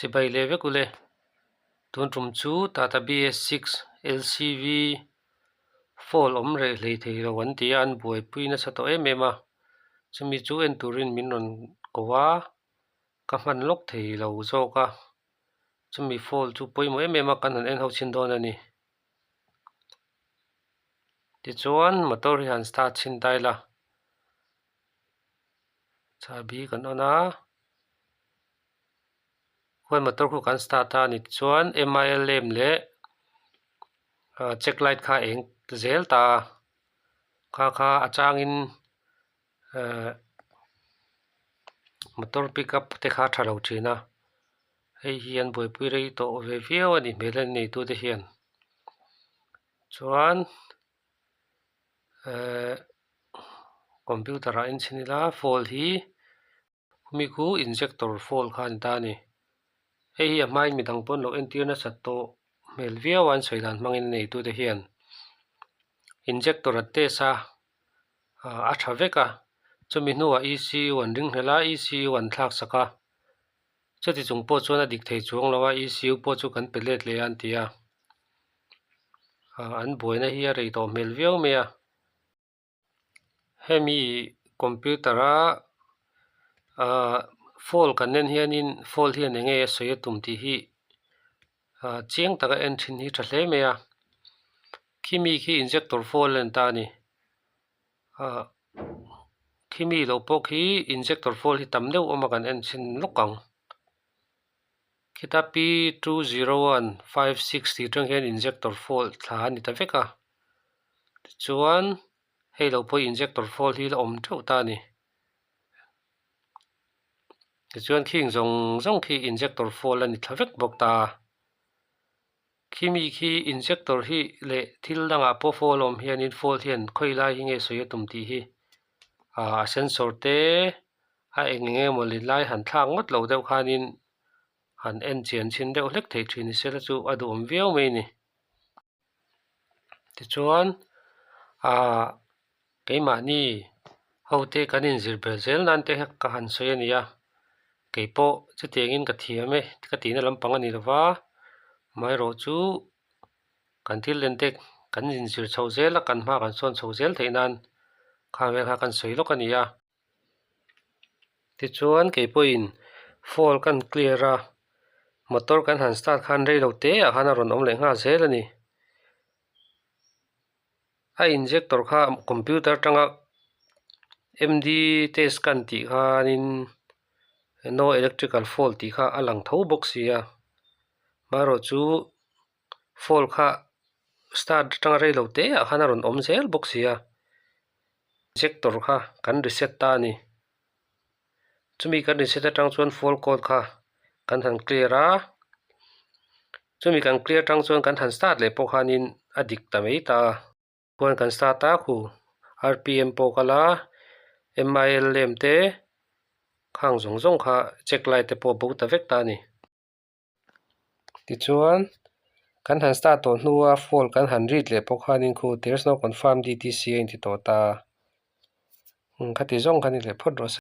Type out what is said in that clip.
Chibai leh vek ule. Tun tum chu Tata BS6 LCV Fall awm reh hlei thei lo an ti a, an buaipui nasa tawh em em a. Chumi chu en turin min rawn ko a, ka hman lawk thei lo zawk a. Chumi fall chu pawimawh em em a, kan han en ho chhin dawn a ni. Tichuan motor hi han start chhin ta ila. Chahbi kan on a khuan motor khu kan start a ni tichuan mil lamp leh ah check light kha a eng zel ta a kha kha a changin ehh motor pick up te kha a tha lo thin a hei hi an buaipui rei tawh ve viau a ni hmel a neitute hian chuan ehh. Computer ah en chhin ila fall hi khumi khu injector fall kha a ni ta a ni. Hei hi a hmain midang pawn lo entir nasat tawh hmel viau a an sawi dan hmangin a neitute hian injector a test a ah a tha vek a chumi hnuah ECU an ring hlel a ECU an thlak sak a chuti chung pawh chuan a dik thei chuang lo a ECU pawh chu kan pe let leh a an ti a ah an buaina hi a rei tawh hmel viau mai a. Hemi computer a ahh phone kan en hianin phone hian eng nge a sawi a tum tih hi ahh chiang taka en thin hi tha hle mai a khimi khi injector phone a ni ta a ni ahh khimi lo pawh khi injector phone hi tam deuh awm a kan en chhin lawk ang khita p 20156 tih atang hian injector phone thla a ni ta vek a. Tichuan hei lo pawh injector fall hi la awm teuh ta a ni. Tichuan khing zawng zawng khi injector fall a ni thla vek bawk ta a. Khimi khi injector hi leh thil dangah pawh fall a awm hianin fall hian khawi lai hi nge sawi a tum tih hi ah a sensor te a eng eng emaw lin lai han thlak ngawt lo deuh khanin han en chian chhin deuh hlek thei thin ni sela chu a duhawm viau mai a ni. Tichuan aah keimahni ho te kan inzir ber zel nan te ka han sawi a ni a keipawh chutiangin ka thiam e ka tihna lampang a ni lo va amaherawh chu kan thil len te kan inzir chho zel a kan hma kan sawn chho zel theih nan kha vel kha kan sawi lawk a ni a. Tichuan kei pawhin phone kan clear a motor kan han start khan rei lo te ah khan a rawn awm leh nghal zel a ni. A injector kha computer atanga M_D test kan tih khanin no electrical fault tih kha a lang tho bawk si a amaherawh chu fault kha start atanga rei lo te ah khan a rawn awm zel bawk si a. Injector kha kan reset ta a ni. Chumi kan reset atang chuan fault code kha kan han clear a, chumi kan clear atang chuan kan han start leh pawh khanin a dik ta mai ta a. Chuan kan start a khu rpm pawh kal a, mil lamp te khang zawng zawng kha check light te pawh a bo ta vek ta a ni. Tichuan kan han start tawh hnua fault kan han read leh pawh khanin khu there is no confirm D T C a inti tawh ta a khati zawng kha ni leh phawt rawh se.